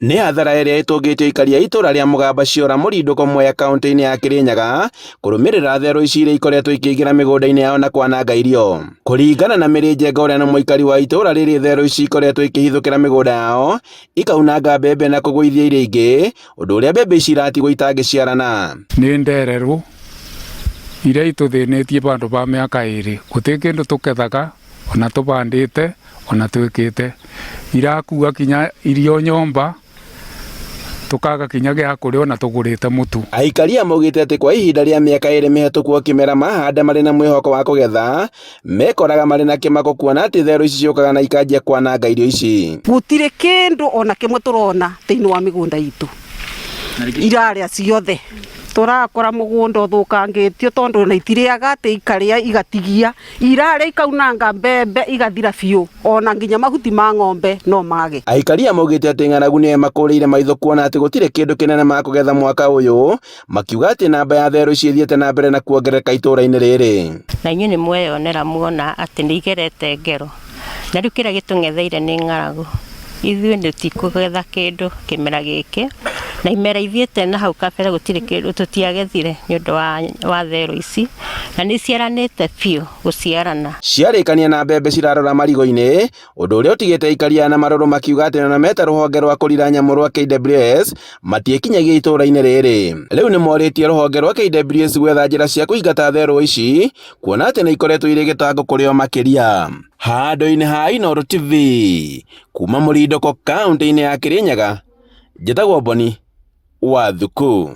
Nĩ hathara ĩrĩa ĩtũngĩtio aikari a itũra rĩa Mũgamba Ciora Mũrindũko Mwea kaũntĩ-inĩ ya Kĩrĩnyaga kũrũmĩrĩra therũ ici iria ikoretwo ikĩingĩra mĩgũnda-inĩ yao na kwananga irio. Kũringana na Mary Njenga ũrĩa nĩ mũikari wa itũra rĩrĩ therũ ici ikoretwo ikĩhithũkĩra mĩgũnda yao ikaunanga mbembe na kũgũithia iria ingĩ ũndũ ũrĩa mbembe ici iratigwo itangĩciarana. Nĩ ndererũ iria itũthĩnĩtie bandũ ba mĩaka ĩrĩ gũtirĩ kĩndũ tũkethaga ona tũbandĩte ona twĩkĩte irakua kinya irio nyũmba tũkaga kinya gĩa kũrĩa ona tũgũrĩte mũtu. Aikari aya maugĩte atĩ kwa ihinda rĩa mĩaka ĩrĩ mĩhetũku o kĩmera mahanda marĩ na mwĩhoko wa kũgetha, mekoraga marĩ na kĩmako kuona atĩ therũ ici ciũkaga na ikanjia kwananga irio ici. Gũtirĩ kĩndũ ona kĩmwe tũrona thĩinĩ wa mĩgũnda itũ, irarĩa ciothe. Tũrakora mũgũnda ũthũkangĩtio tondũ ona itirĩaga atĩ ikarĩa igatigia. Irarĩa ikaunanga mbembe igathira biũ, ona nginya mahuti ma ng'ombe no mage. Aikari aya maugĩte atĩ ng'aragu nĩyo ĩmakũrĩire maitho kuona atĩ gũtirĩ kĩndũ kĩnene makũgetha mwaka ũyũ, makiuga atĩ namba ya therũ ici ĩthiĩte na mbere na kuongerereka itũũra-inĩ rĩrĩ. Na inyuĩ nĩ mweyonera muona atĩ nĩ igerete ngero. Na rĩu kĩrĩa gĩtũng'etheire nĩ ng'aragu. Ithuĩ tũtikũgetha kĩndũ kĩmera gĩkĩ, na imera ithiĩte na hau kabere gũtirĩ kĩndũ tũtiagethire nĩ ũndũ wa therũ ici, na nĩ iciaranĩte biũ gũciarana. Ciarĩkania na mbembe cirarora marigũ-inĩ, ũndũ ũrĩa ũtigĩte aikari aya na marũrũ makiuga atĩ ona meta rũhonge rwa kũrira nyamũ rwa KWS matiĩkinyagia itũũra-inĩ rĩrĩ. Rĩu nĩ morĩtie rũhonge rwa KWS gwetha njĩra cia kũingata therũ ici kuona atĩ nĩ ikoretwo irĩ gĩtango kũrĩ o makĩria. Handũ-inĩ ha Inooro TV, kuma Mũrindũko kaũntĩ-inĩ ya Kĩrĩnyaga, njĩtagwo Boni wa Thuku.